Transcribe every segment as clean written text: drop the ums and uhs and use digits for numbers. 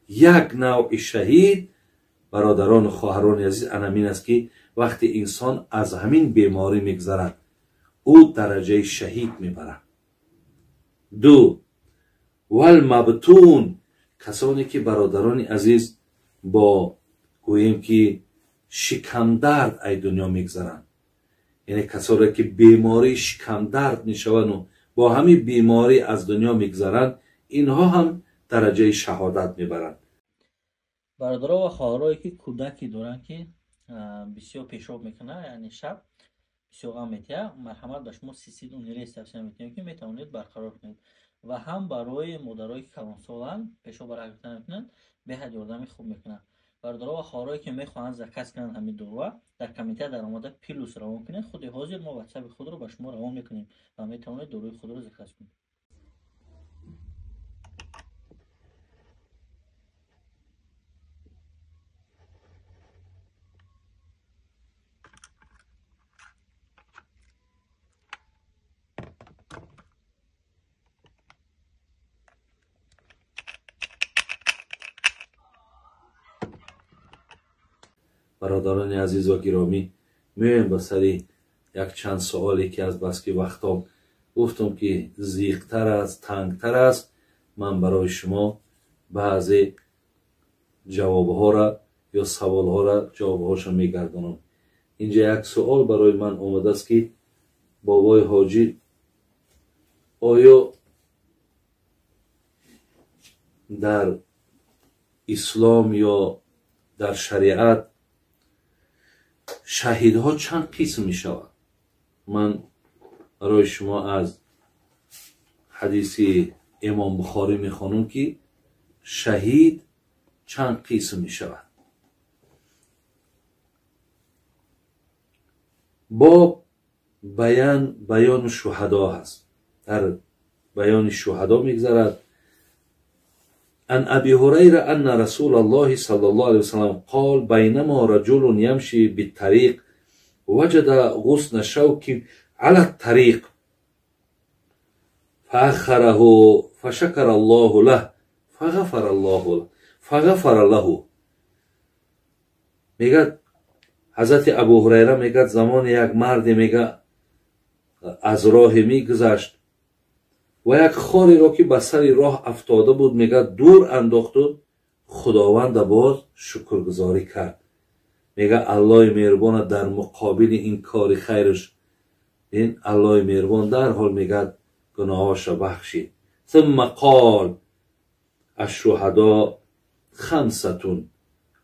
Як навъи шаҳид, бародарону хоҳарони азиз, анамин аст, ки вақте инсон аз ҳамин беморӣ мегзарад, ӯ дараҷаи шаҳид мебарад. Ду, валмабтун, касоне ки, бародарони азиз, бо гӯем ки шикамдард ай дунё мегзаранд, яъне касоне ки бемории шикамдард мешаванду бо ҳамин беморӣ аз дунё мегзаранд, инҳо ҳам дараҷаи шаҳодат мебаранд. Бародаро ва хоҳарое ки кӯдаке доранд, ки бисёр пешоб мекунад, яъне шаб бисёр ғам метиҳад, марҳамат, ба шумо Цистит Унирес тавсия метиҳем, ки метавонед барқарор кунед. Ва ҳам барои модарое ки калонсоланд, пешоб барҳаракат намекунанд, беҳад ёрдами хуб мекунад. Бародаро ва хоҳарое ки мехоҳанд заказ кунанд ҳамин дорува, дар комментария даромада плюс равон кунед. Худи ҳозир мо ватсапи худро ба шумо равон мекунем ва метавонед доруи худро заказ кунед. Бародарони азиз ва гиромӣ, меоем ба сари якчанд суоле, ки аз баски вақтҳо гуфтам, ки зиқтар аст, тангтар аст, ман барои шумо баъзе ҷавобҳоро ё саволҳоро ҷавобҳошо мегардонам. Инҷа як суол барои ман омадааст, ки бобои ҳоҷӣ, оё дар ислом ё дар шариат шаҳидҳо чанд қисм мешаванд? Ман барои шумо аз ҳадиси имом Бухорӣ мехонам, ки шаҳид чанд қисм мешавад. Боб баян баёну шуҳадо ҳаст, дар баёни шуҳадо мегзарад. عن أبي هريرة أن رسول الله صلى الله عليه وسلم قال: بينما رجل يمشي بالطريق وجد غصن شوك على الطريق فأخره فشكر الله له فغفر الله له فغفر له. میگه حضرت ابو هریره، میگه زمان یک مرد، میگه، از راه میگذشت و یک خاری را که به سر راه افتاده بود، میگه، دور انداخت و خداوند باز شکرگزاری کرد. میگه الله مهربان در مقابل این کار خیرش، این الله مهربان در حال میگه گناهاش را بخشید. ثم قال: الشهداء خمسة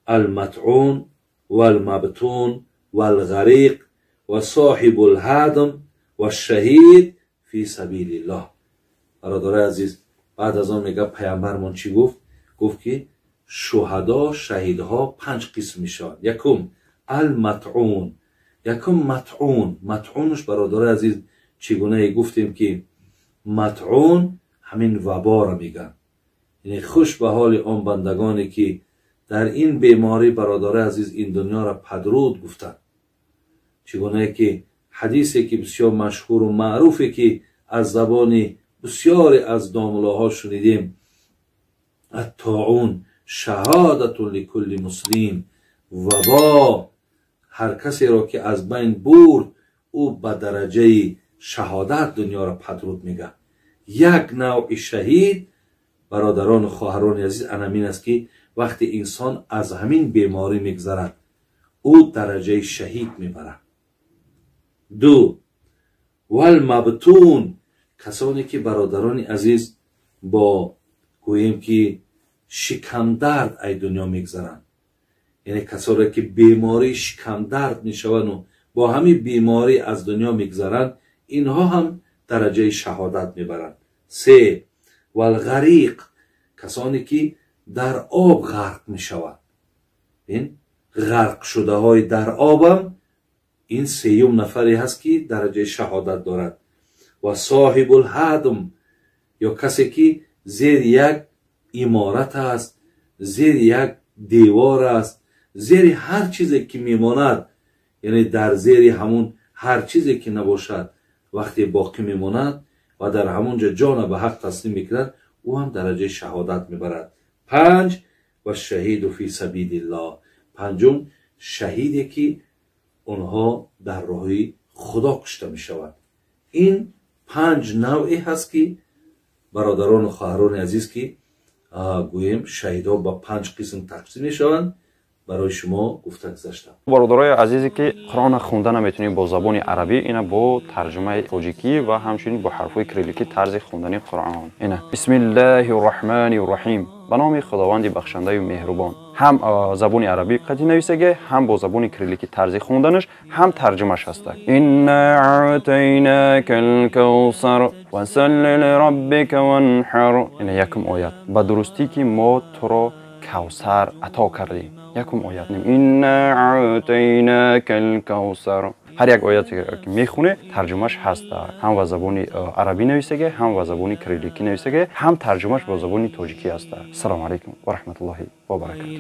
المطعون والمبتون والغريق وصاحب الهدم والشهید فی سبیل الله. برادرای عزیز، بعد از آن میگه پیامبرمون چی گفت؟ گفت که شهدا، شهیدها پنج قسم میشن. یکم المطعون، یکم مطعون. مطعونش، برادرای عزیز، چگونه گفتیم که مطعون همین وبا را میگن. یعنی خوش به حال آن بندگانی که در این بیماری، برادرای عزیز، این دنیا را پدرود گفتند. چگونه که حدیثی که بسیار مشهور و معروفی که از زبان بسیاری از داملاها شنیدیم، الطاعون شهادت لکل مسلم. وبا هر کسی را که از بین برد، او به درجه شهادت دنیا را پدرود میگه. یک نوع شهید، برادران و خواهران عزیز، انمین است که وقتی انسان از همین بیماری میگذرد، او درجه شهید میبرد. دو، والمبتون، کسانی که، برادران عزیز، با گوییم که شکمدرد ای دنیا میگذرند، یعنی کسانی که بیماری شکمدرد میشوند و با همین بیماری از دنیا میگذرند، اینها هم درجه شهادت میبرند. سه، والغریق، کسانی که در آب غرق میشوند، این غرق شده های در آبم این سیوم نفری هست که درجه شهادت دارد. و صاحب الهدم، یا کسی که زیر یک عمارت است، زیر یک دیوار است، زیر هر چیزی که میماند، یعنی در زیر همون هر چیزی که نباشد، وقتی باقی میماند و در همونجا جان به حق تسلیم میکند، او هم درجه شهادت میبرد. پنج، ва шаҳиду фи сабилиллоҳ. Панҷум шаҳиде ки онҳо дар роҳи Худо кушта мешаванд. Ин панҷ навъе ҳаст ки бародарону хоҳарони азиз ки гӯем шаҳидҳо ба панҷ қисм тақсим мешаванд, барои шумо гуфта гузаштам. Бародарои азизе ки Қуръонро хонда наметавонед бо забони арабӣ, ина бо тарҷумаи тоҷикӣ ва ҳамчунин бо ҳарфҳои кирилликӣ тарзи хондани Қуръон. Ина бисмиллаҳи рраҳмани рраҳим, ба номи Худованди бахшандаю меҳрубон. Ҳам забони арабӣ қатъи нависаге, ҳам бо забони кирилликӣ тарзи хонданаш, ҳам тарҷумаш ҳастак. Инна аътайнака алкавсар фасалли лираббика ванҳар. Ина якум оят. Ба дурустӣ ки мо туро кавсар ато кардем. Якум оят. Инна аътайнака алкавсар. Ҳар як ояте ки мехоне тарҷумаш ҳаст, ҳам ба забони арабӣ нависаге, ҳам ба забони кирилликӣ нависаге, ҳам тарҷумаш бо забони тоҷикӣ ҳаст. Ассалому алайкум ва раҳматуллоҳи ва баракатуҳ.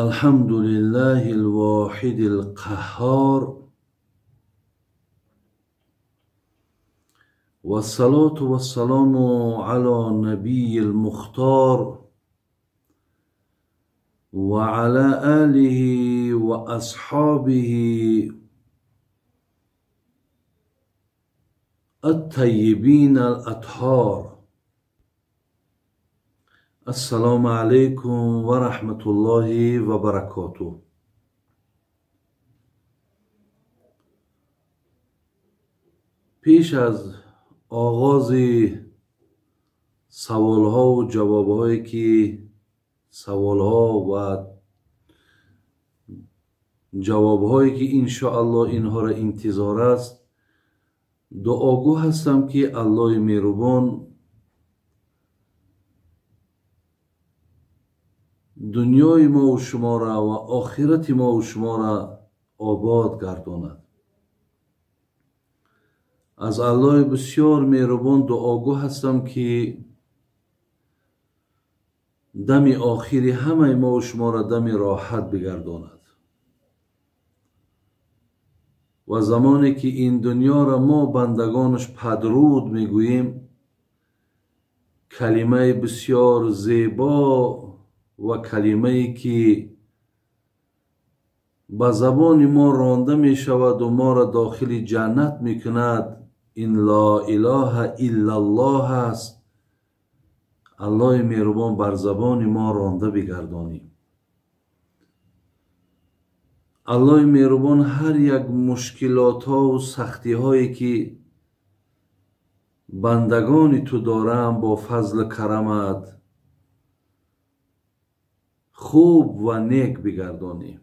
الحمد لله الواحد القهار والصلاة والسلام على نبي المختار وعلى آله وأصحابه الطيبين الأطهار. السلام عليكم ورحمة الله وبركاته. پیش از آغاز سوالها و جوابهایی که سوالها و جوابهایی که انشاءالله اینها را انتظار است، دعاگو هستم که الله مهربان دنیای ما و شما را و آخرت ما و شما را آباد گرداند. از الله بسیار مهربان دعاگو هستم که دم آخری همه ما و شما را دم راحت بگرداند و زمانی که این دنیا را ما بندگانش پدرود میگوییم، کلمه بسیار زیبا و کلمه که به زبان ما رانده می شود و ما را داخل جنت می کند، این لا اله الا الله است. الله مهربان بر زبان ما رانده بگردانی. الله مهربان هر یک مشکلات ها و سختی هایی که بندگان تو دارم با فضل کرمت خوب و نیک بگردانی.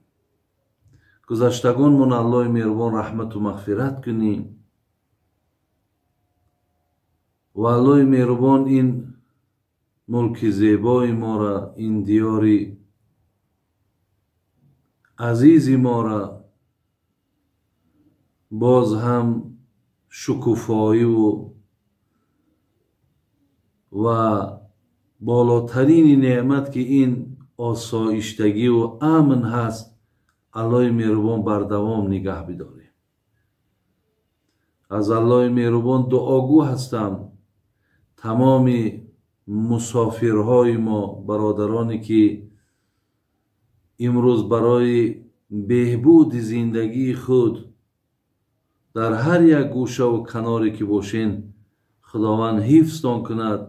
گذشتگان من الله مهربان رحمت و مغفرت کنی و الله مهربان این ملک زیبای ما را، این دیاری عزیز ما را باز هم شکوفایی و بالاترین نعمت که این آسایشتگی و امن هست، الله مهربان بر دوام نگه بداره. از الله مهربان دعاگو هستم تمام مسافرهای ما، برادرانی که امروز برای بهبود زندگی خود در هر یک گوشه و کناری که باشین، خداوند حفظتان کند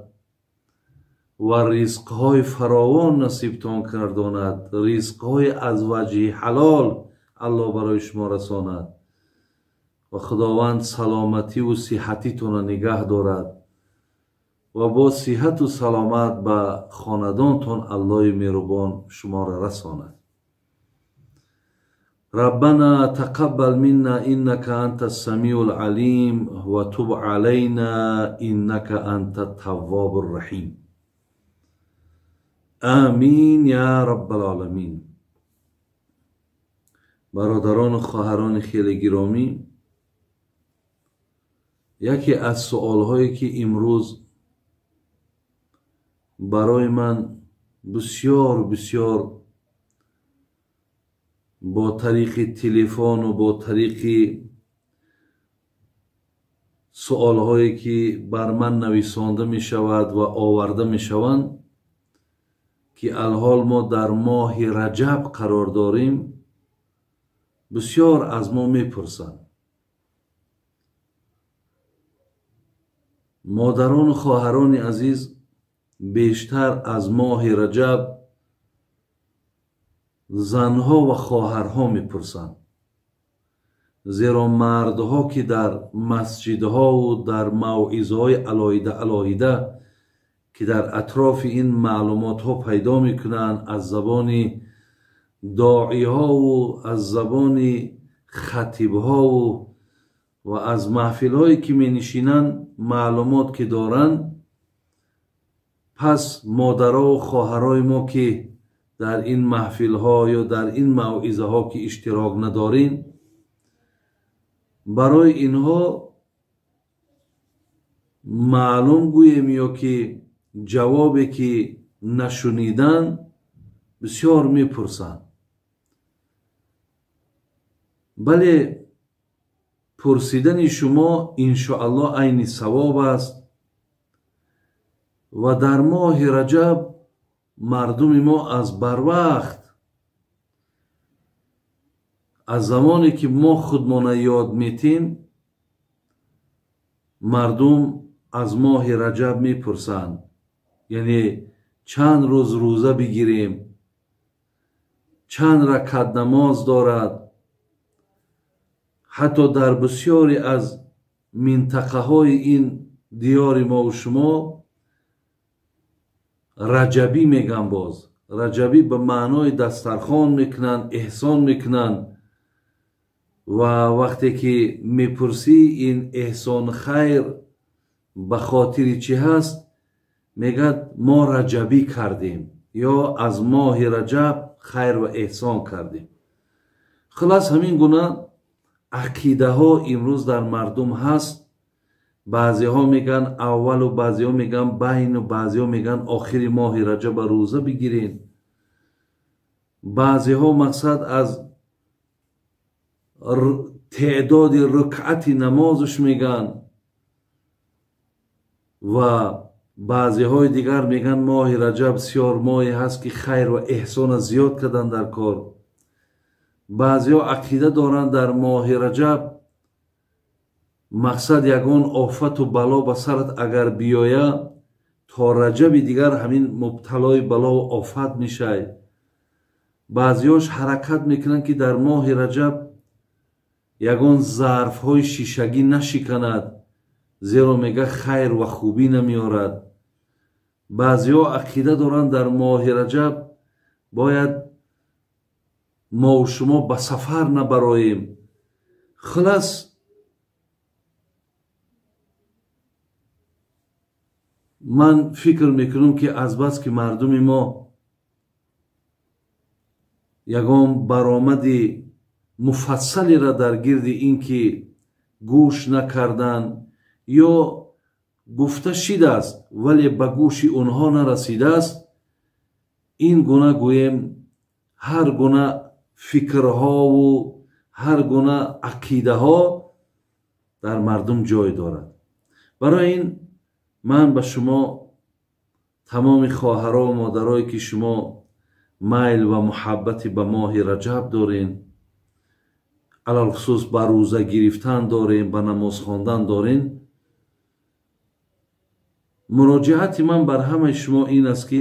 و رزقهای فراوان نصیبتان گرداند، رزقهای از وجه حلال الله برای شما رساند و خداوند سلامتی و صحتیتان را نگه دارد و با صحت و سلامت به خاندانتان الله مهربان شما را رساند. ربنا تقبل منا انك انت السميع العليم وتب علينا انك انت التواب الرحيم. آمین یا رب العالمین. برادران و خواهران خیلی گرامی، یکی از سوالهایی که امروز برای من بسیار بسیار با طریق تلفن و با طریق سوالهایی که بر من نویسانده می شود و آورده می شوند، ки алҳол мо дар моҳи Раҷаб қарор дорем, бисёр аз мо мепурсанд. Модарону хоҳарони азиз бештар аз моҳи Раҷаб занҳо ва хоҳарҳо мепурсанд, зеро мардҳо ки дар масҷидҳову дар мавъизаҳои алоҳида алоҳида ки дар атрофи ин маълумотҳо пайдо мекунанд, аз забони доиҳову аз забони хатибҳову ва аз маҳфилҳое ки менишинанд маълумот ки доранд, пас модарову хоҳарои мо ки дар ин маҳфилҳо ё дар ин мавъизаҳо ки иштирок надорем, барои инҳо маълум гӯем ё ки ҷавобе ки нашунидан бисёр мепурсанд. Бале, пурсидани шумо иншоаллоҳ айни савоб аст ва дар моҳи Раҷаб мардуми мо аз барвақт, аз замоне ки мо худмона ёд метем, мардум аз моҳи Раҷаб мепурсанд, яъне чанд рӯз рӯза бигирем, чанд ракат намоз дорад. Ҳатто дар бисёре аз минтақаҳои ин диёри мову шумо раҷабӣ меган. Боз раҷабӣ ба маънои дастархон мекунанд, эҳсон мекунанд ва вақте ки мепурсӣ ин эҳсон хайр ба хотири чӣ ҳаст, мегӯяд мо раҷабӣ кардем ё аз моҳи Раҷаб хайр ва эҳсон кардем. Хулас, ҳамин гуна ақидаҳо имрӯз дар мардум ҳаст. Баъзеҳо мегӯянд аввалу баъзеҳо мегӯянд байну баъзеҳо мегӯянд охири моҳи Раҷаба рӯза бигирен. Баъзеҳо мақсад аз теъдоди рукъати намозаш мегӯянд ва баъзеҳои дигар мегӯянд моҳи Раҷаб бисёр моҳе ҳаст ки хайр ва эҳсона зиёд кардан дар кор. Баъзеҳо ақида доранд дар моҳи Раҷаб мақсад ягон офату бало ба сарат агар биёя, то раҷаби дигар ҳамин мубталои балову офат мешай. Баъзеҳош ҳаракат мекунанд ки дар моҳи Раҷаб ягон зарфҳои шишагӣ нашиканад, зеро мега хайр ва хубӣ намеорад. Баъзеҳо ақида доранд дар моҳи Раҷаб бояд мову шумо ба сафар набароем. Хулас, ман фикр мекунам ки азбаски мардуми мо ягон баромади муфассалеро дар гирди ин ки гӯш накардан ё гуфта шидааст, вале ба гӯши онҳо нарасидааст, ин гуна гӯем ҳар гуна фикрҳову ҳар гуна ақидаҳо дар мардум ҷой дорад. Барои ин ман ба шумо тамоми хоҳаро ва модарое ки шумо майл ва муҳаббати ба моҳи Раҷаб дорен, алалхусус ба рӯза гирифтан дорен, ба намоз хондан дорен, муроҷиати ман бар ҳамаи шумо ин аст ки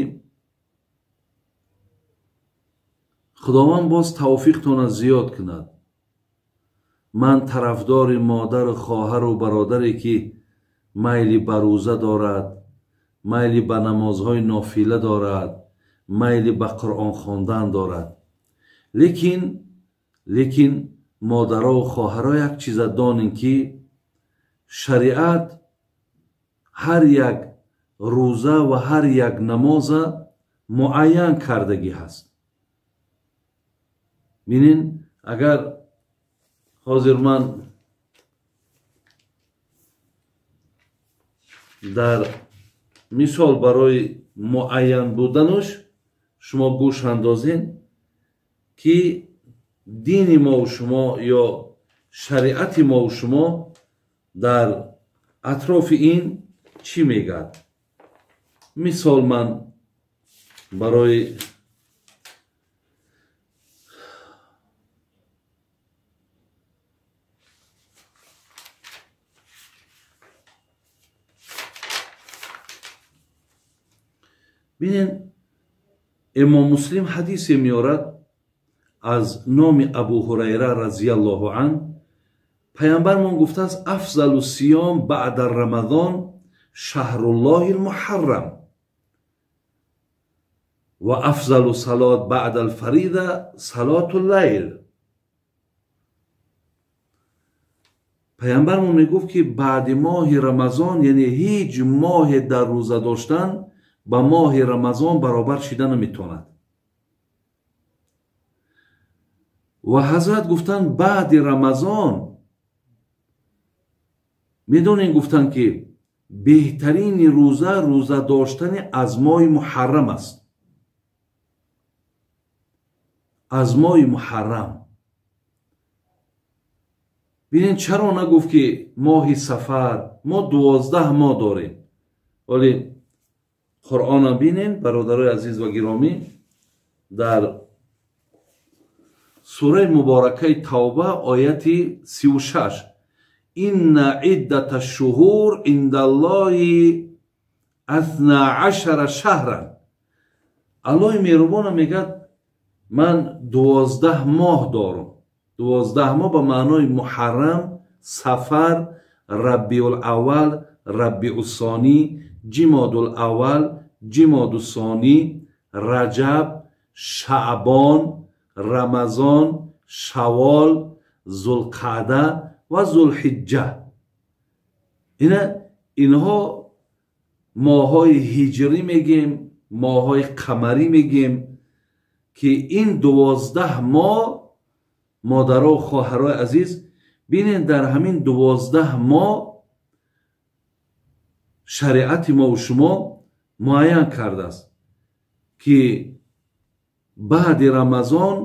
Худованд боз тавфиқтона зиёд кунад. Ман тарафдори модару хоҳару бародаре ки майли ба рӯза дорад, майли ба намозҳои нофила дорад, майли ба Қуръон хондан дорад. Лекин модарову хоҳаро як чиза донем ки шариат ҳар як рӯза ва ҳар як намоза муайян кардагӣ ҳаст. Бинин, агар ҳозир ман дар мисол барои муайян буданаш шумо гӯш андозен ки дини мову шумо ё шариати мову шумо дар атрофи ин чӣ мегӯяд. Мисол ман Барои бинен, Имом Муслим ҳадисе меорад аз номи Абу Ҳурайра разияллоҳу ан. Пайғамбармон гуфтааст: афзалу сиём баъда рамазон шаҳруллоҳи лмуҳаррам ва афзалу салот баъда алфарида салоту лайл. Пайғамбармон мегуфт, ки баъди моҳи Рамазон, яъне ҳеҷ моҳе дар рӯза доштан ба моҳи Рамазон баробар шида наметавонад. Ва ҳазрат гуфтанд, баъди Рамазон медонем, гуфтанд, ки беҳтарини рӯза рӯза доштани аз моҳи муҳаррам аст. Аз моҳи муҳаррам. Бинед, чаро нагуфт, ки моҳи сафар? Мо 12 моҳ дорем. Вале Қуръона бинем, бародарои азиз ва гиромӣ, дар сураи муборакаи Тавба, ояти 36: инна иддата шуҳур индаллоҳи асна ашара шаҳран. Аллоҳи меҳрубона мегӯяд: ман 12 моҳ дорам. 12 моҳ ба маънои муҳаррам, сафар, рабиулаввал, рабиусонӣ, ҷимодулаввал, ҷимодусонӣ, раҷаб, шаъбон, рамазон, шавол, зулқаъда ва зулҳиҷҷа. Инҳо моҳҳои ҳиҷрӣ мегем, моҳҳои қамарӣ мегем, ки ин 12 моҳ, модаро хоҳарои азиз, бинед, дар ҳамин 12 моҳ шариати мову шумо муайян кардааст, ки баъди Рамазон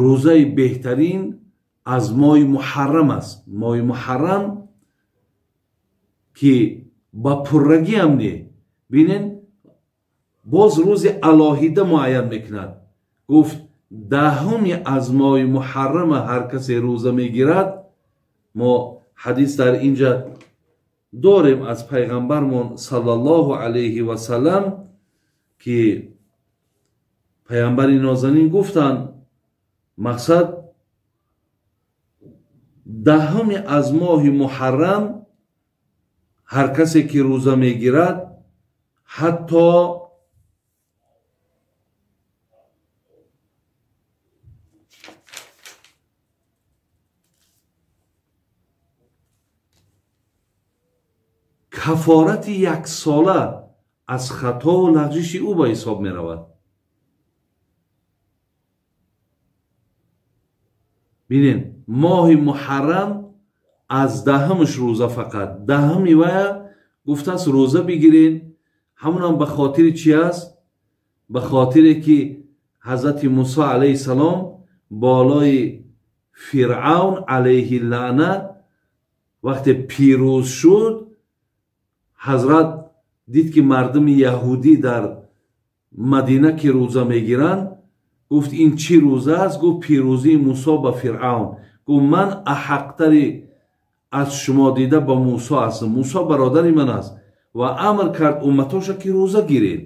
рӯзаи беҳтарин аз моҳи муҳаррам аст. Моҳи муҳаррам, ки ба пуррагиам не, бинен, боз рӯзи алоҳида муайян мекунад. Гуфт, даҳуми аз моҳи муҳаррама ҳар касе рӯза мегирад. Мо ҳадис дар инҷа дорем аз пайғамбармон саллаллоҳу алайҳи васаллам, ки пайғамбари нозанин гуфтанд, мақсад даҳуми аз моҳи муҳаррам ҳар касе ки рӯза мегирад, ҳатто кафорати яксола аз хатову лағжиши ӯ ба ҳисоб меравад. Бинед, моҳи муҳаррам аз даҳумш рӯза, фақат даҳуми вая гуфтааст рӯза бигиред. Ҳамонам ба хотири чи аст? Ба хотире ки ҳазрати Мусо алайҳи салом болои Фиръавн алайҳи лаъна вақте пирӯз шуд, ҳазрат дид, ки мардуми яҳудӣ дар Мадина ки рӯза мегиранд. Гуфт, ин чӣ рӯза аст? Гуфт, пирӯзии Мусо ба Фиръавн. Гуфт, ман аҳақтари аз шумо дида ба Мусо ҳастам, Мусо бародари ман аст. Ва амр кард умматоша, ки рӯза гиред.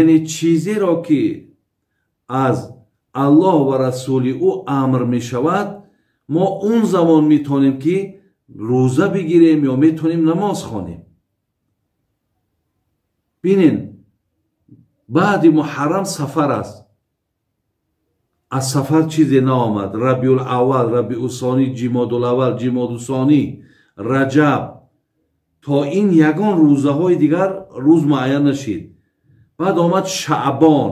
Яъне чизеро, ки аз Аллоҳ ва расули ӯ амр мешавад, мо он замон метавонем, ки рӯза бигирем ё метавонем намоз хонем. Бинен, баъди муҳаррам сафар аст. Аз сафар чизе наомад. Рабиулаввал, рабиусонӣ, ҷимодулаввал, ҷимодусонӣ, раҷаб, то ин ягон рӯзаҳои дигар рӯз муайян нашид. Баъд омад шаъбон.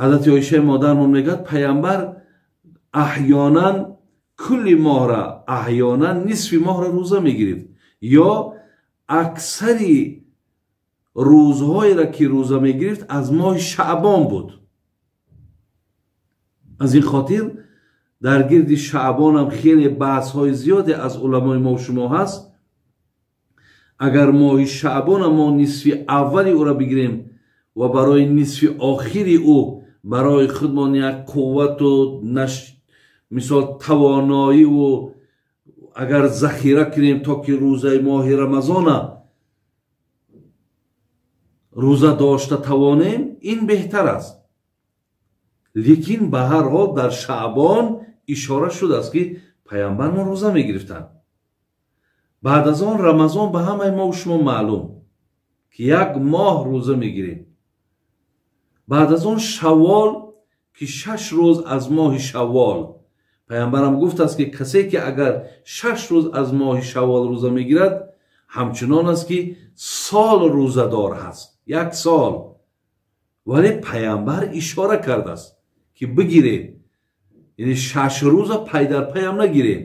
Ҳазрати Оишаи модармон мегӯяд, пайғамбар аҳёнан кулли моҳра, аҳёнан нисфи моҳра рӯза мегирифт, ё аксари рӯзҳоеро, ки рӯза мегирифт, аз моҳи шаъбон буд. Аз ин хотир дар гирди шаъбонам хеле баҳсҳои зиёде аз уламои мо шумо ҳаст. Агар моҳи шаъбона мо нисфи аввали ӯро бигирем ва барои нисфи охири ӯ барои худмон як қуввату мисол тавоноиву агар захира кунем, то ки рӯзаи моҳи рамазона рӯза дошта тавонем, ин беҳтар аст. Лекин ба ҳар ҳол дар шаъбон ишора шудааст, ки паямбар мо рӯза мегирифтанд. Баъд аз он рамазон ба ҳамаи мо шумо маълум, ки як моҳ рӯза мегирем. Баъд аз он шаввол, ки 6 рӯз аз моҳи шаввол, паямбарам гуфтааст, ки касе ки агар 6 рӯз аз моҳи шаввол рӯза мегирад, ҳамчунон аст, ки сол рӯзадор ҳаст, як сол. Вале паямбар ишора кардааст, ки бигиред, яъне 6 рӯза пай дар пайам нагиред,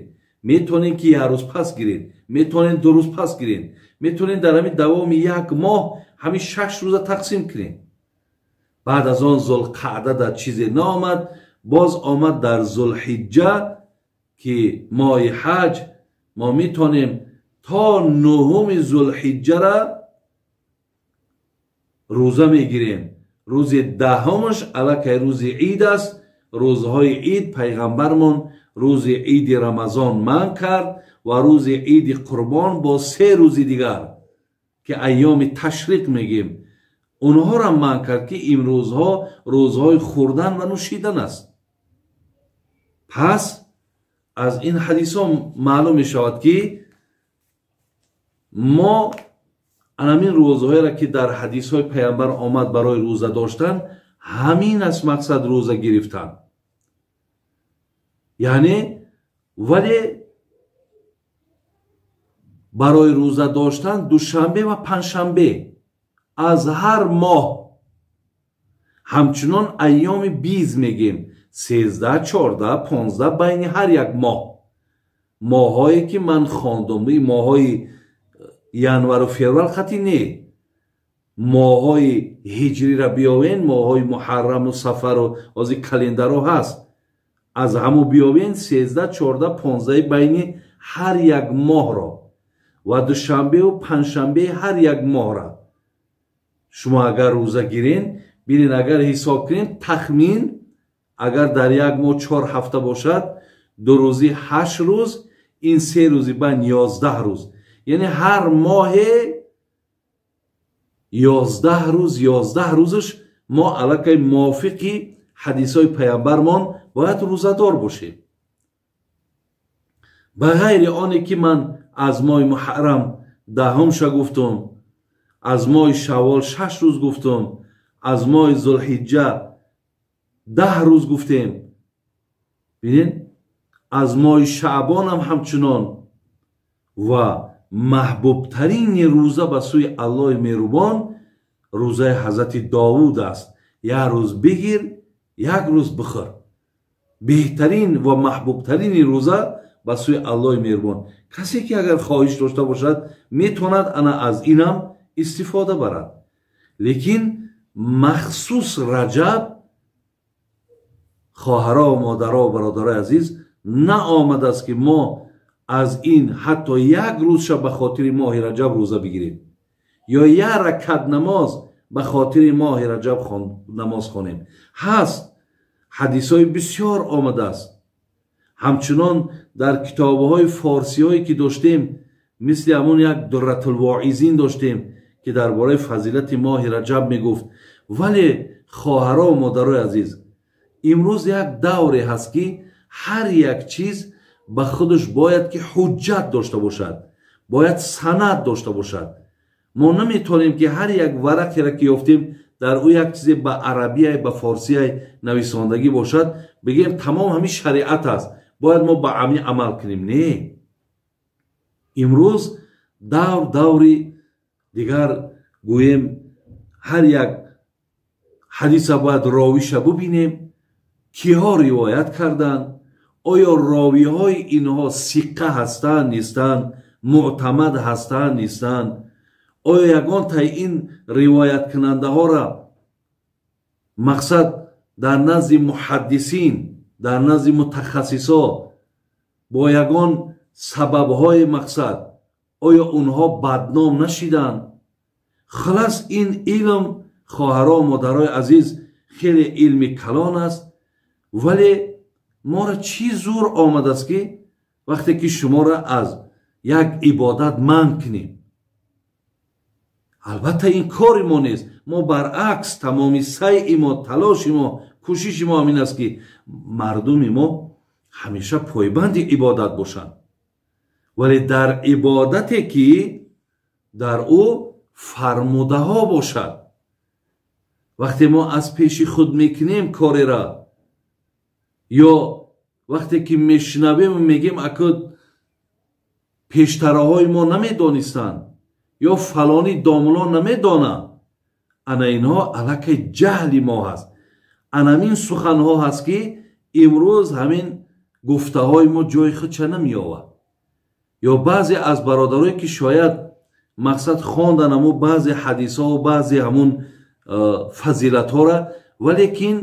метавонед ки як рӯз пас гиред, метавонед 2 рӯз пас гиред, метавонед дар ҳамин давоми як моҳ ҳамин 6 рӯза тақсим кунед. Баъд аз он зулқаъда дар чизе наомад, боз омад дар зулҳиҷҷа, ки моҳи ҳаҷ мо метавонем то 9 зулҳиҷҷара рӯза мегирем. Рӯзи 10-аш аллакай рӯзи ид аст. Рӯзҳои ид пайғамбармон рӯзи иди рамазон манъ кард ва рӯзи иди қурбон бо 3 рӯзи дигар, ки айёми ташриқ мегем, онҳоро манъ кард, ки имрӯзҳо рӯзҳои хӯрдан ва нӯшидан аст. Пас аз ин ҳадисҳо маълум мешавад, ки мо анамин рӯзҳоеро, ки дар ҳадисҳои паямбар омад барои рӯза доштан, ҳамин аст мақсад рӯза гирифтан. Яъне вале барои рӯза доштан душанбе ва панҷшанбе аз ҳар моҳ, ҳамчунон айёми биз мегем, 13, 14, 15 байни ҳар як моҳ, моҳҳое ки ман хондум, моҳҳои январу феврал хати не, моҳҳои ҳиҷриро биёвен, моҳҳои муҳарраму сафару ози календаро ҳаст, аз ҳаму биёвен 13, 14, 15 байни ҳар як моҳро ва душанбеу панҷшанбеи ҳар як моҳра шумо агар рӯза гирен, бинед, агар ҳисоб кунем, тахмин агар дар як моҳ 4 ҳафта бошад, 2 рӯзи 8 рӯз, ин 3 рӯзи байн 11 рӯз, яъне ҳар моҳе 11 рӯз, 11 рӯзаш мо аллакай мувофиқи ҳадисҳои паямбармон бояд рӯзадор бошем. Ба ғайри оне ки ман аз моҳи муҳаррам 10-ша гуфтум, аз моҳи шаввол 6 рӯз гуфтум, аз моҳи зулҳиҷҷа 10 рӯз гуфтем, бинед, аз моҳи шаъбонам ҳамчунон. Ва маҳбубтарини рӯза ба сӯи Аллоҳи меҳрубон рӯзаи ҳазрати Довуд аст. Як рӯз бигир, як рӯз бихӯр. Беҳтарин ва маҳбубтарини рӯза ба сӯи Аллоҳи меҳрубон. Касе ки агар хоҳиш дошта бошад, метавонад ана аз инам истифода барад. Лекин махсус раҷаб, хоҳаро, модаро, бародарои азиз, наомадааст, ки мо аз ин ҳатто як рӯзша ба хотири моҳи раҷаб рӯза бигирем ё як ракат намоз ба хотири моҳи раҷаб намоз хонем. Ҳаст ҳадисҳои бисёр омадааст. Ҳамчунон дар китобҳои форсиҳое ки доштем, мисли ҳамон як Дурратулвоизин доштем, ки дар бораи фазилати моҳи раҷаб мегуфт. Вале хоҳаро, модарои азиз, имрӯз як давре ҳаст, ки ҳар як чиз ба худаш бояд ки ҳуҷҷат дошта бошад, бояд санад дошта бошад. Мо наметавонем, ки ҳар як варақеро ки ёфтем, дар ӯ як чизе ба арабияй, ба форсияй нависондагӣ бошад, бигем тамом ҳамин шариат аст, бояд мо ба ҳамин амал кунем. Не, имрӯз давр даври дигар, гӯем, ҳар як ҳадиса бояд ровиша бубинем, киҳо ривоят карданд, оё ровиҳои инҳо сиқа ҳастанд нестанд, мӯътамад ҳастанд нестанд, оё ягонтаи ин ривояткунандаҳоро мақсад дар назди муҳаддисин, дар назди мутахассисо бо ягон сабабҳои мақсад Оё онҳо бадном нашиданд? Халас ин илм, хоҳаро, модарои азиз, хеле илми калон аст, вале моро чӣ зур омадааст, ки вақте ки шуморо аз як ибодат манъ кунем? Албатта ин кори мо нест. Мо баръакс тамоми сайи мо, талоши мо, кӯшиши мо ҳамин аст, ки мардуми мо ҳамеша пойбанди ибодат бошанд, вале дар ибодате ки дар ӯ фармудаҳо бошад. Вақте мо аз пеши худ мекунем корера, ё вақте ки мешунавем мегем аку пештараҳои мо намедонистанд, ё фалони домуло намедонад, ана инҳо аллакай ҷаҳли мо ҳаст. Анамин суханҳо ҳаст, ки имрӯз ҳамин гуфтаҳои мо ҷои худша намеёвад. Ё баъзе аз бародарое ки шояд мақсад хондан ҳамун баъзе ҳадисҳо, баъзе ҳамун фазилатҳоро, валекин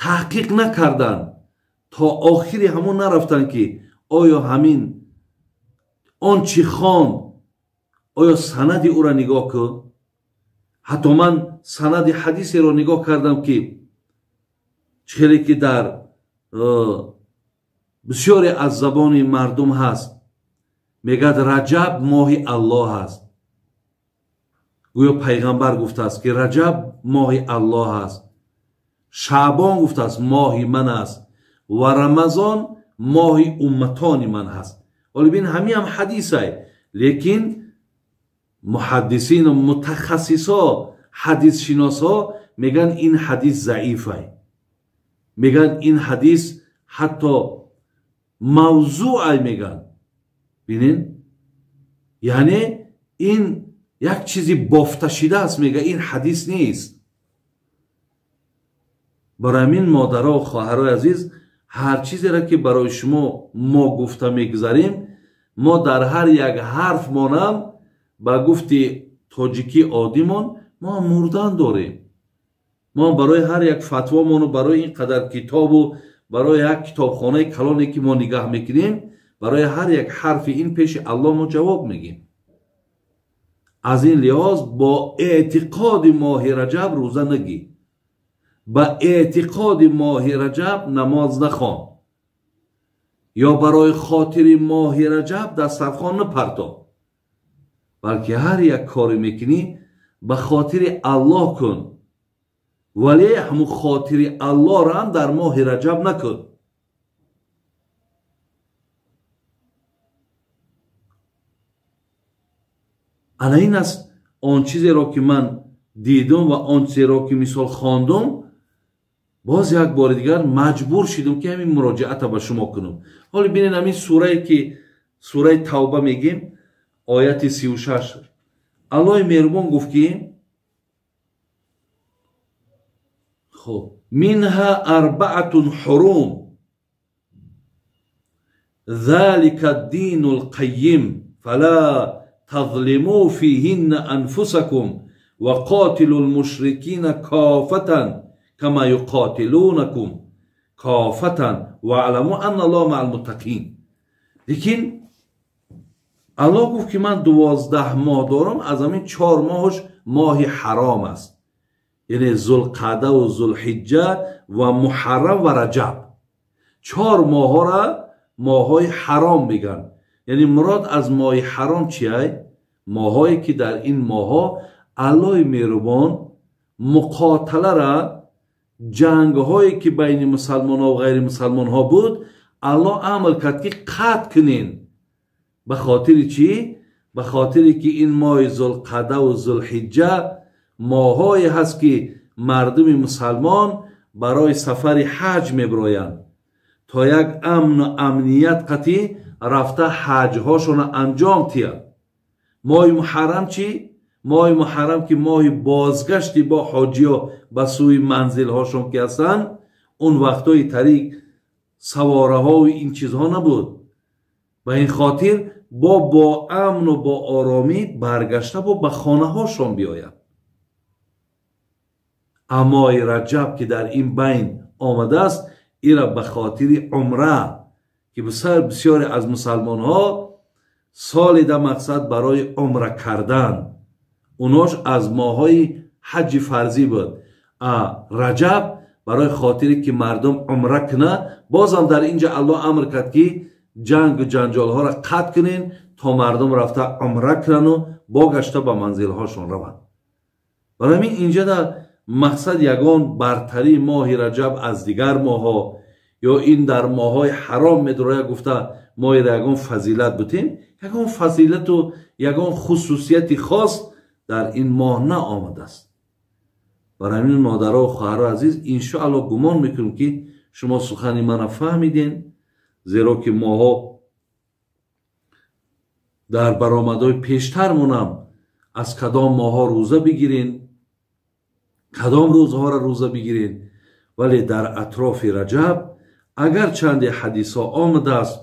таҳқиқ накарданд, то охири ҳамун нарафтанд, ки оё ҳамин он чӣ хонд, оё санади ӯро нигоҳ кун. Ҳатто ман санади ҳадисеро нигоҳ кардам, ки хеле ки дар бисёре аз забони мардум ҳаст, мегӯяд Раҷаб моҳи Аллоҳ аст. Гӯё пайғамбар гуфтааст, ки Раҷаб моҳи Аллоҳ аст, Шаъбон гуфтааст моҳи ман аст ва Рамазон моҳи умматони ман ҳаст. Ҳоло бин, ҳамин ҳам ҳадисай, лекин муҳаддисину мутахассисо, ҳадисшиносҳо мегӯянд ин ҳадис заифай, мегӯянд ин ҳадис ҳатто мавзӯъай мегӯянд. Бинин, яъне ин як чизи бофташидааст, мега ин ҳадис нест. Барои ҳамин модаро, хоҳарои азиз, ҳар чизеро ки барои шумо мо гуфта мегузарем, мо дар ҳар як ҳарф монам ба гуфти тоҷикӣ оддимон мо мурдан дорем. Мо барои ҳар як фатвомону барои ин қадар китобу барои як китобхонаи калоне ки мо нигаҳ мекунем, барои ҳар як ҳарфи ин пеши Аллоҳ мо ҷавоб мегем. Аз ин лиҳоз бо эътиқоди моҳи Раҷаб рӯза нагӣ, ба эътиқоди моҳи Раҷаб намоз нахон, ё барои хотири моҳи Раҷаб дастархон напарто, балки ҳар як коре мекунӣ ба хотири Аллоҳ кун, вале ҳамун хотири Аллоҳро ҳам дар моҳи Раҷаб накун. Ана ин аст он чизеро ки ман дидум ва он чизеро ки мисол хондум, боз як бори дигар маҷбур шидум, ки ҳамин муроҷиата ба шумо кунам. Ҳоло бинед, ҳамин сурае ки сураи Тавба мегем, ояти 36, Аллоҳи меҳрубон гуфт, ки хуб минҳа арбаатун ҳурум залика дину лқайим фала تظلموا فيهن أنفسكم وقاتلوا المشركين كافة كما يقاتلونكم كافة واعلموا أن الله مع المتقين. لیکن الله گفت که من 12 ماه دارم، از همین 4 ماهش ماه حرام است، یعنی ذوالقعده و ذوالحجه و محرم و رجب. 4 ماه را ماه‌های حرام میگن. یعنی مراد از ماه حرام چیه؟ ماهایی که در این ماها الله مهربان مقاتله را، جنگ هایی که بین مسلمان ها و غیر مسلمان ها بود، الله امر کرد که قطع کنین. به خاطر چی؟ به خاطر که این ماه ذوالقعده و ذوالحجه ماهایی هست که مردم مسلمان برای سفر حج میبرایند تا یک امن و امنیت قطعی رفته حجهاشون انجام تیاد. ماه محرم چی؟ ماه محرم که ماه بازگشتی با حاجی ها به سوی منزل هاشون که هستن، اون وقتای طریق سواره ها و این چیزها نبود. و این خاطر با امن و با آرامی برگشته با به خانه هاشون بیاید. اما رجب که در این بین آمده است، ایرا به خاطر عمره که بسیاری از مسلمان ها Соли да мақсад барои умра кардан, унош аз моҳҳои ҳаҷҷи фарзӣ буд. А Раҷаб барои хотире ки мардум умра куна, бозам дар инҷа Аллоҳ амр кард ки ҷангу ҷанҷолҳоро қатъ кунен то мардум рафта умра кунану богашта ба манзилҳошон раванд. Барои ҳамин инҷа да мақсад ягон бартарии моҳи Раҷаб аз дигар моҳҳо ё ин дар моҳҳои ҳаром медуроя гуфта мо ира ягон фазилат бутем, ягон фазилату ягон хусусияти хос дар ин моҳ наомадааст. Барои ҳамин модаро ва хоҳаро азиз, иншоаллоҳ гумон мекунем ки шумо сухани мана фаҳмиден, зеро ки моҳо дар баромадҳои пештармонам аз кадом моҳҳо рӯза бигирен, кадом рӯзҳоро рӯза бигирен, вале дар атрофи Раҷаб агарчанде ҳадисҳо омадааст,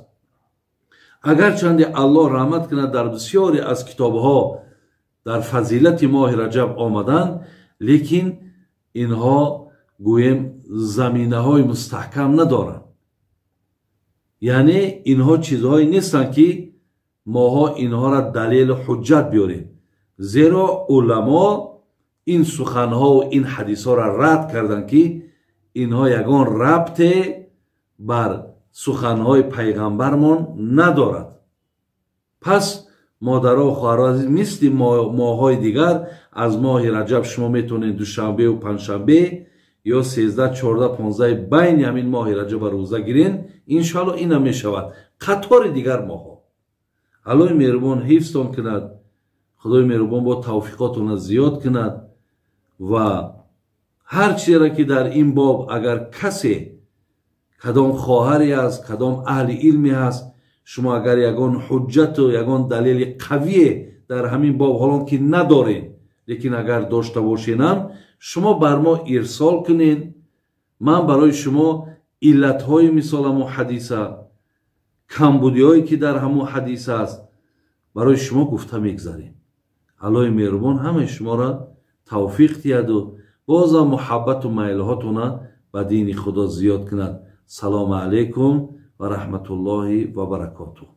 агарчанде Аллоҳ раҳмат кунад дар бисёре аз китобҳо дар фазилати моҳи Раҷаб омаданд, лекин инҳо гӯем заминаҳои мустаҳкам надоранд. Яъне инҳо чизҳое нестанд ки моҳо инҳоро далелу ҳуҷҷат биёрем, зеро уламо ин суханҳову ин ҳадисҳоро рад карданд ки инҳо ягон рабте бар суханҳои пайғамбармон надорад. Пас модаро хоҳаро азиз, мисли моҳҳои дигар аз моҳи Раҷаб шумо метавонед душанбеу панҷшанбе ё 13, 14, 15 байни ҳамин моҳи Раҷаба рӯза гирен, иншоаллоҳ ина мешавад қатори дигар моҳҳо. Аллоҳи меҳрубон ҳифзтон кунад, Худои меҳрубон бо тавфиқотона зиёд кунад ва ҳар чизеро ки дар ин боб агар касе кадом хоҳаре аст, кадом аҳли илме ҳаст, шумо агар ягон ҳуҷҷату ягон далели қавие дар ҳамин боб ҳолон ки надорен, лекин агар дошта бошенам, шумо бар мо ирсол кунен. Ман барои шумо иллатҳои мисол ҳамун ҳадиса, камбудиҳое ки дар ҳамун ҳадиса аст, барои шумо гуфта мегзарем. Аллоҳи меҳрубон ҳамаи шуморо тавфиқ диҳаду бозам муҳаббату майлҳотона ба дини Худо зиёд кунад. Салому алайкум ва раҳматуллоҳи ва баракотуҳ.